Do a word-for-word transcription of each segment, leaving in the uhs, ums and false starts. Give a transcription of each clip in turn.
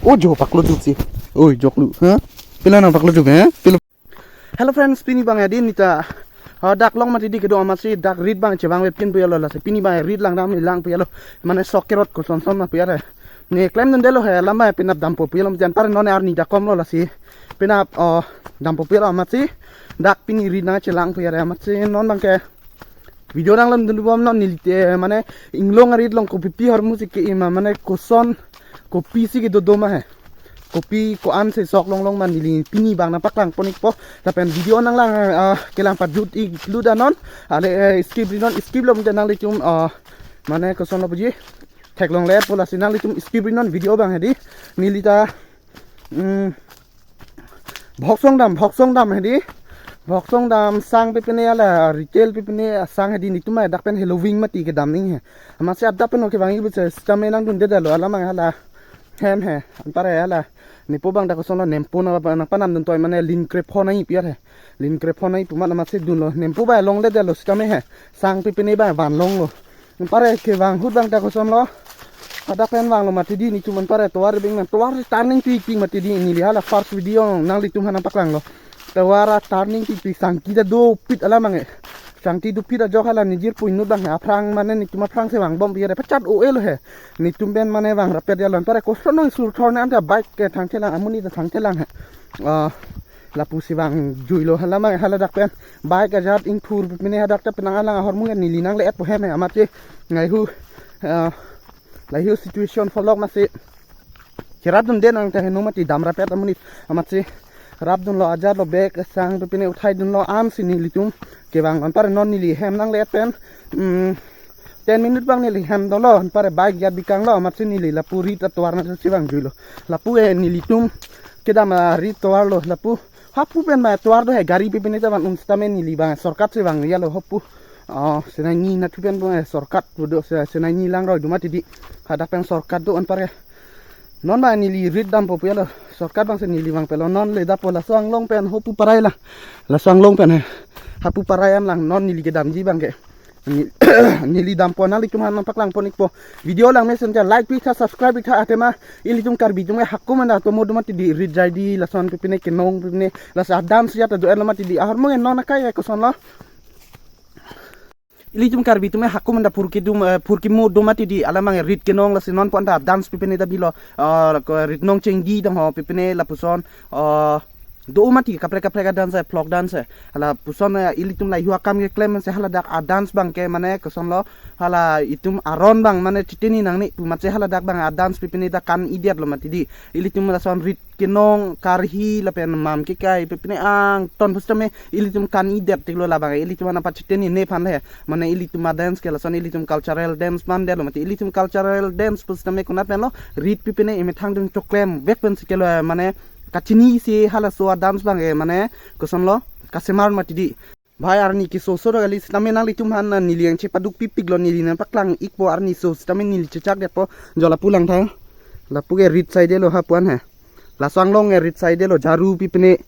Ojo paklo dup si. Oi, joklu, ha? Pila nang paklo dup, ha? Pila. Hello friends, pini bang adi nita. Ah, dak long mati di kedo amatsi dak rit bang chevang wepin puyalo lasi. Pini bang rit langdam lang puyalo. Mane sok kerot koson son ma puyare. Ne klemdundelo he lama penap dampo puyalo jan par non arni dakom lo lasi. Penap, oh, dampo puyalo amatsi. Dak pini rit nang chelang puyare amatsi non bang ke. Video nang lam dun bom non neli te mane inglong arit long kopi pi hormu si ke ima mane koson kopi si ke dodo ma he. Kopi ko-an si sok long long ma neli pini bang nang paklang pon ikpo. Lapen video nang lang, ah, kelang pajut iklu da non. Ale, eh, skip ri non, skip lom te nanglitum, ah, mane koson lo puji. Theklonglepo lasi nanglitum skip ri non video bang hedi. Neli ta, mm, Bhoksong dam, bhoksong dam hedi. Bhoksong dam sang pepine ala retail pepine asang hedi nitum adak pen Halloween mati kedam ning he. Amatsi adak pen oke bang ibu se sitame nangdundedalo alamang hala hem he. Anpare hala nepo bang dak koson lo nempo nang nang panam dun toi mane lin krepho nai piar he. Lin krepho nai pumat amatsi dunlo nempo ba longledelo sitame he. Sang pepine ba van longlo. Anpare kevang ahut bang ta koson lo. Adak pen vanglo mati di nitum anpare tovar beng nang tovar turning pi pi mati di neli hala first video nanglitum hanang paklang lo. Tovar turning pi pi sangki ta dopik alamang e. Sangki dopik ajok hala nijir puinut bang he aphrang mane nitum aphrang si vang bom puyare pachat o-e lo he. Nitum pen mane vang rapet ya lo anpare koson nang surthor ne anta bike ke thangchelang amonit ta thangchelang he. Ah, lapu si vang juilo hala ma hala dak pen bike ajat ingthur pepine hadak ta penang alang ahormu neli nangle-etpo hem he amatsi ngai hu, ah, lahei hu situation pholok masi cherap dunde nang ta heno mati dam rapet amonit amatsi rap dunlo ajatlo bag sang pepine uthai dunlo ansi nelitum kevang anpare non neli hem nangle-et pen, mm, ten minute bang neli hem dolo anpare bike jat bikanglo amatsi neli lapu rit atovar nang si vang juilo lapu e nelitum kedam, ah, rit tovar lo lapu hapu pen ba tovar do he gari pepine ta van un sitame neli bang shortcut si vang yalo hapu. Oh, senai ni na thupen bang, eh, shortcut do se senai ni lang roi do mati di. Hadak pen shortcut do anpare. Non ba neli rit dampo puyalo. Shortcut bang si neli vang pelo non le dapo laso anglong pen hapu parai la. Laso anglong pen he. Hapu parai an lang non neli kedamji bang ke. Ni-, neli dampo nanglitum hanang paklang pon ikpo. Video lang mesen ja like pi tha subscribe pi tha atema ilitum Karbi atum hakum anda tomo do mati di rit jai di lason pepine kenong pepine lasa dance ya ta do-etlo mati di ahormu non akai koson lo. Ilitum Karbi atum hakum anda phurki dum, eh, phurki mo do mati di alamang rit kenong lasi non pon ta dance pepine ta bilo, eh, ko rit nong chengdi dam ho pepine lapuson, eh, do mati kaprek kaprek a dance, eh, folk dance, eh. Lapuson, eh, ilitum lahei hu akam keklem si hala dak a dance bang ke mane koson lo hala itum aron bang mane chitini nangne pu matse hala dak bang a dance pepine ta kan-idetlo mati di. Ilitum lason rit kenong karhi lapen mam kekai pepine angton pusitame ilitum kan-idet tiklo labang ilitum ana pachiteni nephan le mane ilitum a dance ke lason ilitum cultural dance mandetlo mati ilitum cultural dance pusitame konat penlo rit pepine emethang dun choklem vek pen si kelo mane kachini si halaso a dance bang e mane koson lo kasemar mati di. Bhai arni keso so do kali sitame nanglitum han neli yang chepaduk pipik lo neli nang paklang ikpo arni so sitame neli chechak detpo jo lapu lang tha. Lapu ke rit saidelo hapu an he. Laso anglong ke rit saidelo jharu pepine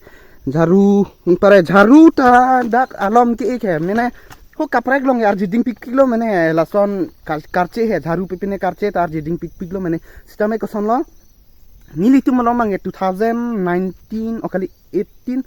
jharu pare jharu ta dak alom ke-ik he mene ho kaprek long arji ding pikpik lo mene lason kar-, karche he jharu pepine karche ta arji ding pikpik lo mene sitame koson lo. Nelitum along bang ke two thousand nineteen o kali eighteen,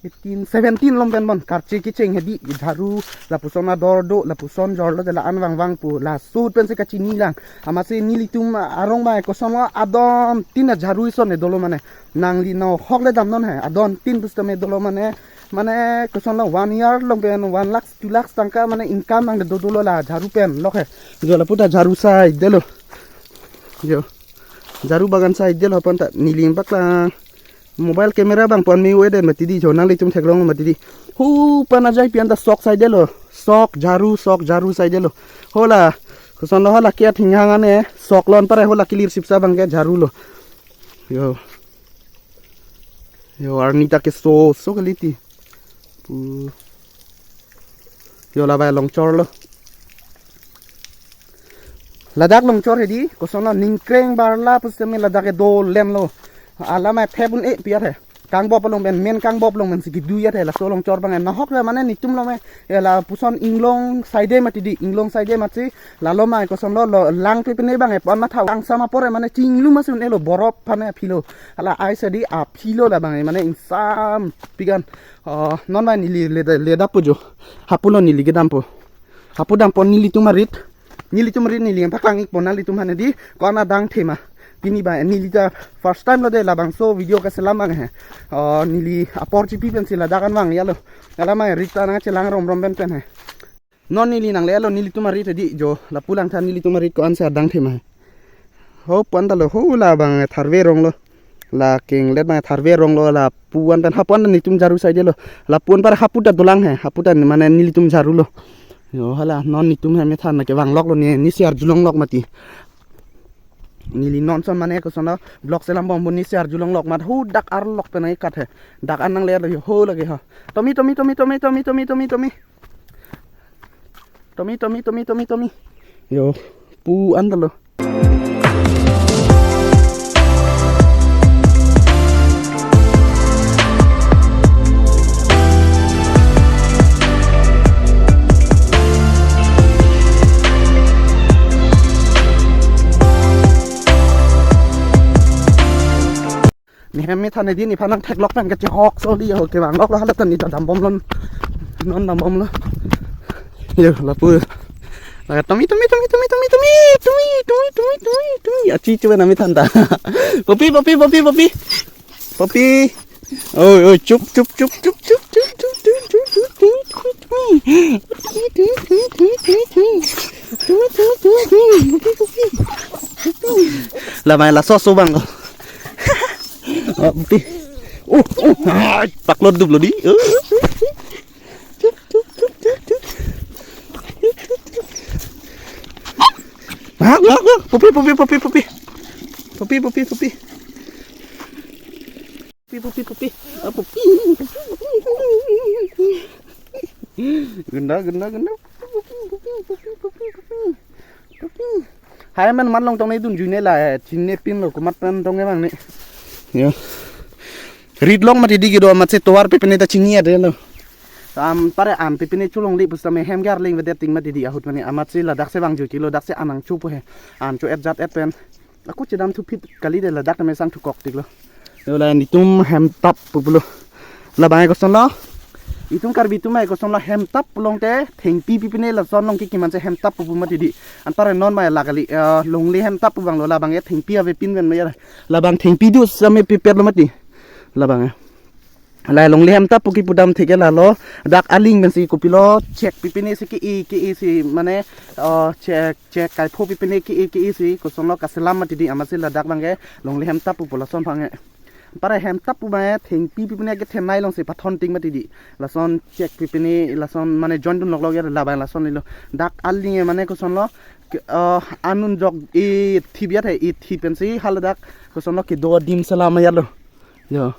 eighteen, seventeen along pen bon karche kecheng hedi jharu lapuson ador do lapuson jor lo de la-an vangvang pu laso pen si kachini lang. Amatsi nelitum arong bang koson lo adon tin a jharu ison ne dolo mane nangli no hok le dam non he adon tin pusitame dolo mane mane koson lo one year along pen one lakhs two lakhs tangka mane income nang do dolo la jharu pen lok he. Jo lapu ta jharu saidelo. Jo. Jharu bagan saidelo pon ta neli nang paklang. Mobile camera bang pon me-u-edet mati di jo nanglitum theklong mati di. Hu pana jai pian ta sok saidelo. Sok jharu sok jharu saidelo. Hola. Koson lo hala kiat hinghang ane sok lon pare hola kilir sipsa bang ke jharu lo. Yo. Yo arni ta keso so kali ti. Pu. Yo la bai longchor lo. Ladak longchor hedi, koson lo ningkreng barla pusitame ladak ke do lem lo. Alamai thep un-e piar he. Kangbop along pen, main Kangbop along pensi kedo ya the, laso along chor abang nahok le mane netum lo me, ya lapuson Inglong side mati di, Inglong side mati, lalo mai kosonlo, lo lang pipine abang e pon matha, angsam apor e mane chinglu masun elo borop phane aphilo, hala ai sadi aphilo labang e mane ingsam pikan, oh, non mai neli leda, leda pujo, hapulo neli kedampo, hapu dampo nelitum arit, nelitum arit neli paklang ikpo nanglitum aphan di, ko-an adang thema. Pini ba neli ta first time lo de labangso video kaselam abang he. Oh, neli apor chipi pensi ladak an vang ya lo. Alamai rit ta nangchelang rom rom pen pen he. Non neli nanglelo nelitum arit di jo lapu langtha nelitum arit ko-ansi adang thema he. Ho puan ta lo ho labang tharve rong lo. La kenglet abang tharve rong lo lapu an pen hapu an netum jaru side lo. Lapu an par hapu ta dolang he. Hapu ta mane nelitum jaru lo. Yo hala non netum he methan ke vanglok lo ne nisi arjulong lok mati. Neli non son mane kosonlo vlog selam bom bo nisi arjulong lok mat hu dak arlok pen nangkekat he. Dak an nanglelo yo ho lake ho. Tomi, tomi, tomi, tomi, tomi, tomi, tomi, tomi. Tomi, tomi, tomi, tomi, tomi. Yo, pu an ta lo. Ne hem methan di nephan nangtheklok pen kachehok soli ho kevanglok lo hala ta ne ta dambom lo. Non dambom lo. Yo lapu. La tomi, tomi, tomi, tomi, tomi, tomi, tomi, tomi, tomi, tomi, tomi. Achi chuba na methan ta. Popi, popi, popi, popi. Popi. Oi, oi, chup, chup, chup. Lamai laso so abang. Oh, Popi. Oh, oh, ai, paklot dup lo di. Oh. Ngak, ngak, ngak. Popi, popi, popi, popi. Popi, popi, popi. Popi, popi, popi. Ah, popi. Gunda, gunda, gunda. Popi, popi, popi, popi, popi. Popi. Hai man man long tong ne dun jui ne la, eh, chinine pin lo komat pen tong ne abang ne. Yo. Rit long mati di kedo amatsi tovar pipine ta chini ade lo. Am pare am pipine cholongle pusitame hem ke arleng vedet ting mati di ahut mane amatsi ladak si vangjuji lo, dak si anang chopo he. An cho et jat et pen. Ako chedam thuphit kali de ladak tame sang thukok tik lo. Yo la netum hemtap pulo. Labang e kosonlo. Itum Karbi atum e kosonlo hemtap pulongte thengpi pipine lason along ke kiman si hemtap pu mati di. Anpar non mai la kali, eh, longle hemtap pu abang lo labang e thengpi avepin pen mai ya. Labang thengpi do same pipet lo mati. Labang e. La longle hemtap pu kipu dam theke lalo dak aling pensi kopilo chek pipine si ke-e ke-e si mane, eh, chek chek kaipho pipine ke-e ke-e si kosonlo kaselam mati di amatsi ladak abang ke longle hemtap pu lason abang e. Pare hemtap pu abang e thengpi pipine kethenei along si pathon ting mati di. Lason chek pipine lason mane join dun lok lok ya labang lason lilo. Dak aling e mane kosonlo ke, eh, anun jok e thi biat he e thi pensi hala dak kosonlo kedo adim selam ya lo. Yo.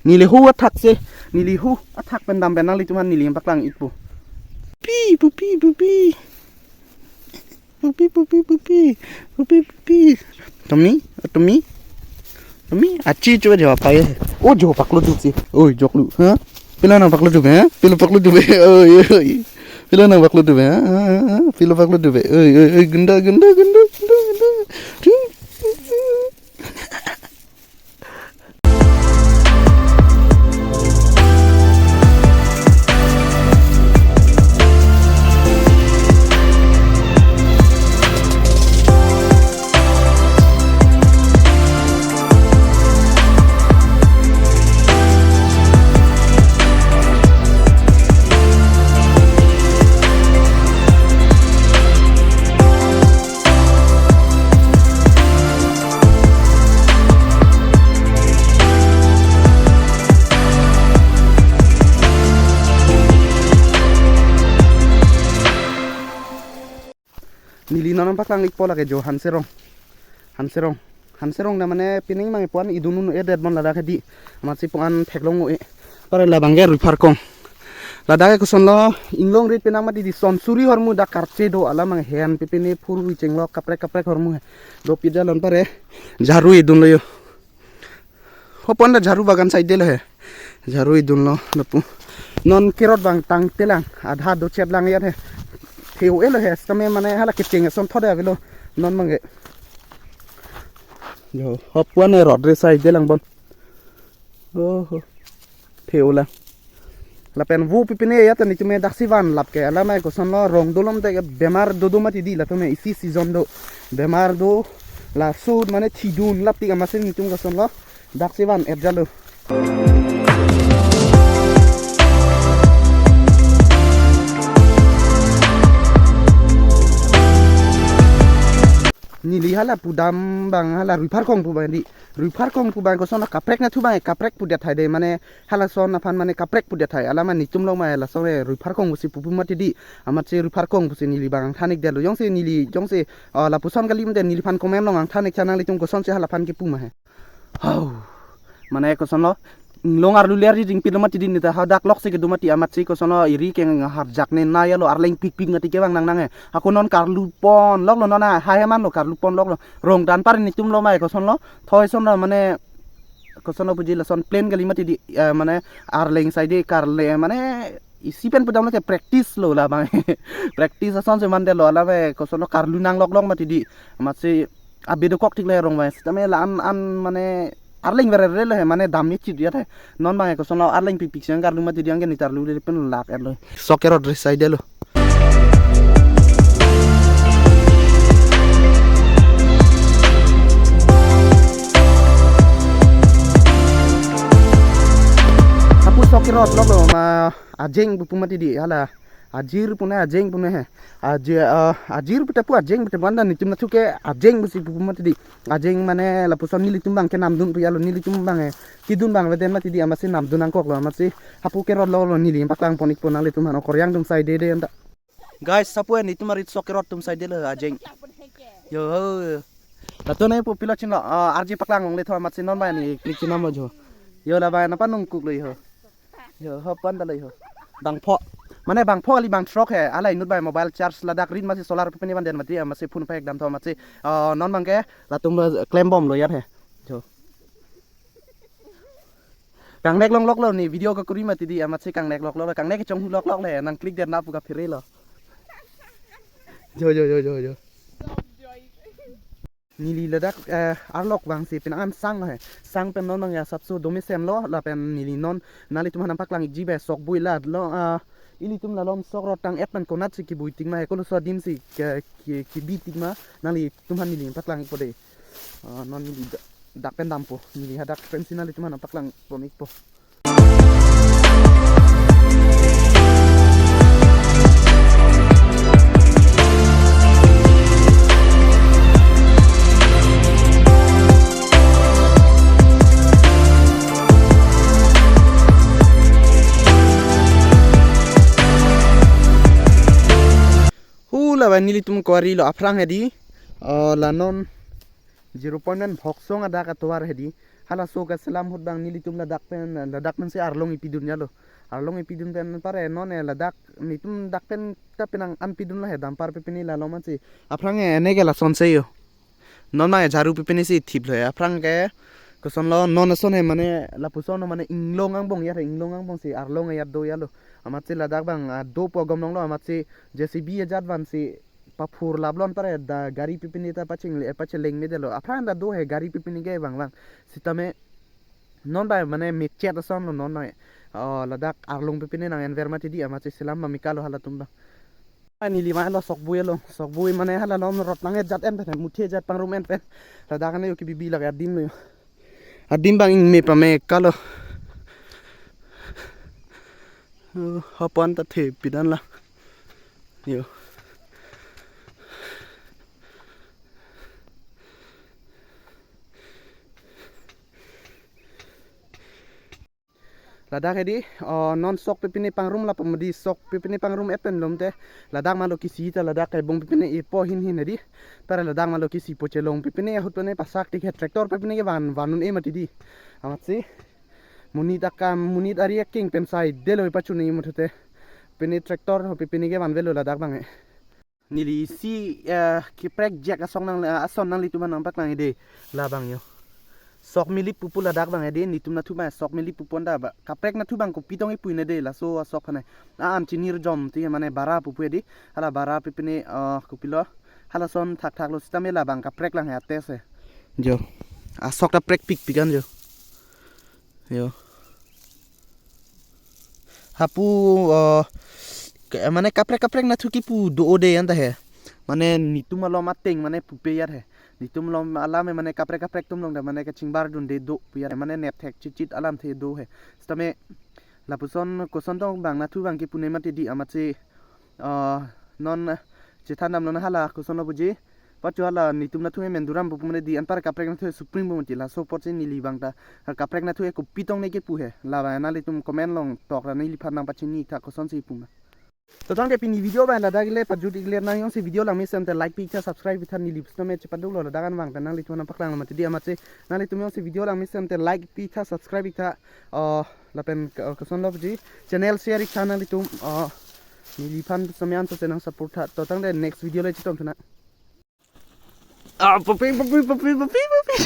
Neli hu athak si, neli hu athak pen dam pen nanglitum aphan neli paklang ikpo. Pi, pupi, pupi. Pupi, pupi, pupi. Pupi, pupi. Tomi, tomi. Tomi, achi chuba jo apai. O jo paklo dup si. Oi, joklu, ha? Pila nangpaklo dup, ha? Pila paklo dup, oi, oi. Pila nangpaklo dup, ha? Ha, ha, ha. Pila paklo dup, oi, oi, oi. Gunda, gunda, gunda, gunda, gunda. Neli non paklang ikpo lake jo Hanserong. Hanserong. Hanserong na mane pining mang ipuan idun un-edet bon ladak hedi. Amatsi puan theklong un-e. Pare labang ke Ruiphar kong. Ladak ke kosonlo Inglong rit penang mati di son suri hormu dak karche do alam mang hen pipine phurui chenglok kaprek kaprek hormu he. Dopik jalon pare. Jaru idun lo yo. Hopon ta jharu bagan side lo he. Jharu idunlo lapu. Non kerot abang tangtelang. Adha dochet lang yat he. Theo elo he. Sitame mane hala kecheng ason thode avelo. Non abang ke. Yo, hopon e rot re side lang bon. Oh. Theo lang. Lapen vo pipine yat netum daksi vanlap ke alamai kosonlo, rong dolom te bemar dodo mati di latum isi season do. Bemar do laso mane thidun lap tik amatsi netum kosonlo. Daksi van-et jalo. Neli hala pudam abang hala rui pharkong pu abang di. Rui pharkong pu abang kosonlo kaprek nathu abang kaprek pudet hai de mane halason aphan mane kaprek pudet hai. Alamai netum longma lason e rui pharkong pusi pupu mati di. Amatsi rui pharkong pusi neli abang than-ik detlo. Jongsi neli jongsi, ah, lapuson kali mate neliphan comment along than-ik tha nanglitum kosonsi halaphan kepu ma he. Hau. Mane kosonlo. Inglong arlu ler ji jingpilo mati di neta hadak lok si kedo mati amatsi kosonlo eri keng harjak ne na yalo arleng pikpik mati kevang nangnang he. Ako non karlu ponloklo non a hai manlo karlu ponloklo. Rong dan par netum lomai kosonlo. Thoi sonlo mane kosonlo puji lason plain kali mati di, eh, mane arleng side karle mane isi pen pudam lo ke practice lo labang. Practice ason si mandetlo alamai kosonlo karlu nangloklok mati di. Amatsi abe dokok tik le rong abang. Sitame la an an mane arleng verere le he mane dam ni chit yat he. Non abang kosonlo arleng pikpik siang karlu mati di anke netarlu le pen lak-etlo. Sok kerot re side lo. Hapu sok kerot loklo ma ajeng pupu mati di hala. Ajir pune ajeng pune he. Aje, ah, ajir pute pu ajeng pute banda netum nathu ke ajeng pusi pupu mati di. Ajeng mane lapuson nelitum abang kenamdun pu yalo nelitum abang he. Kedun abang veden mati di amatsi namdun nangkoklo amatsi hapu kerot loklo neli paklang pon-ikpo nanglitum aphan okor yang atum side de anta. Guys, hapu netum arit sok kerot atum side lo ajeng. Yo ho. Latum ne pu pilo chinlo, ah, arji paklang longle tho amatsi non abang ne klik chinam jo. Yo labang napa nungkuklo yo. Yo, hopon ta lo yo. Bangpho. Mane bangpho kali bangthrok he. Ala inut abang mobile charge ladak rit amatsi solar pipine vandet mati amatsi phone pek dam tho amatsi. Ah, non abang ke latum lo klembomlo yat he. Jo. Kangnek longloklo ne video kekuri mati di amatsi kangnek lokloklo. Kangnek kechonghu lokloklo nang klik det na pu kaphere lo. Jo, jo, jo, jo, jo. Neli ladak, eh, arlok vangsi penang an sang he. Sang pen non abang ya sapso domi senlo lapen neli non nanglitum aphan nangpaklang-ikji bai sokbui la lo, ah, ilitum la along sok rot tang-et pen konatsi kebui tik ma he koloso adim si ke, ke, kebi tik ma nanglitum aphan neli paklang-ikpo de. Ah, non neli da-, dak pen dampo. Neli hadak pensi nanglitum aphan nangpaklang pon-ikpo. Hu labang nelitum kuari lo aphrang hedi. Oh, la non zero point one Bhoksong adak atovar hedi. Halaso kaselam ahut abang nelitum ladak pen, ladak pensi arlong ipidun jalo. Arlong ipidun pen pare non e ladak netum dak pen ta penang an pidunlo he dampar pipine la along amatsi. Aphrang e ne ke lasonsi yo. Non abang e jharu pipine si thiplo he. Aphrang ke kosonlo non ason he mane lapuson mane inglong angbong yat he inglong angbong si arlong yat do yalo. Amatsi ladak abang, ah, dopo agom longlo amatsi J C B ajat vansi paphur laplon pare da gari pipine ta paching le pacheleng me detlo. Aphrang ta do he gari pipine ke vang vang. Sitame non abang mane mechet ason lo non abang. Oh, ladak arlong pipine nang enver mati di amatsi selam abang mika lo halatum abang. Ani lima lo sokbui lo. Sokbui mane hala lom rot nang-et jat en pen muthe jat pangrum en pen. Ladak ne yo kebi-bi lake adim lo yo. Adim abang ingme pame kalo. Oh, hopon ta the pidan la. Yo. Ladak hedi, oh, non sok pipine pangrum lapu medi sok pipine pangrum-et pen lom te. Ladak malo kisi ta ladak ke bong pipine ipo hin hin hedi. Pare ladak malo kisi po chelong pipine ahut pene pasak tik he tractor pipine ke van vanun e mati di. Amatsi. Monit akam, monit ari aking pen sai delo ipachun e muthu te. Pine tractor ho pipine ke vanvelo ladak abang e. Neli isi, eh, keprek jek asong nang, eh, ason nanglitum aphan nangpaklangji de labang yo. Sok milip pupu ladak abang hedi, netum nathu abang sok milip pupu anta ba. Kaprek nathu abang kopi tong ipui ne de, laso asok aphan he. A-an chinirjom ti mane bara pupu hedi. Hala bara pipine, ah, kopilo. Halason thakthak lo sitame labang kaprek lang he ates he. Jo. Asok ta prekpikpik an jo. Jo. Hapu, ah, ke-, mane kaprek kaprek nathu kipu do-o de anta he. Mane netum along ateng mane pupe yar he. Netum along alam he mane kaprek kaprek atum along ta mane kachingbardunde do pu yar he. Mane nep thek chitchit alamthe do he. Sitame lapuson koson tong abang nathu abang kipu ne mati di amatsi, ah, non chethan damlo na hala koson lo puji. Pacho hala netum nathu he menduram pupu mane di anpar kaprek nathu he supreme pu mati, laso apotsi neli abang ta kaprek nathu he kopi tong ne kipu he. Labang nanglitum comment along tok ra neliphan nangpachini tha kosonsi pu ma. To tangte pini video abang ladak le pajut ikler, nang jongsi video langme sitame like pi tha, subscribe pi tha, neli pusitame chepaduk lo ladak an abang ta nanglitum nangpaklang lo mati di amatsi nanglitum jongsi video langme sitame like pi tha, subscribe pi tha, oh, lapen ke-, oh, koson lo puji channel share ik tha nanglitum, oh, neliphan pusitame anso se nang support tha. To tangte next video le chetong thunang. Ah, papi, papi, papi, papi, papi.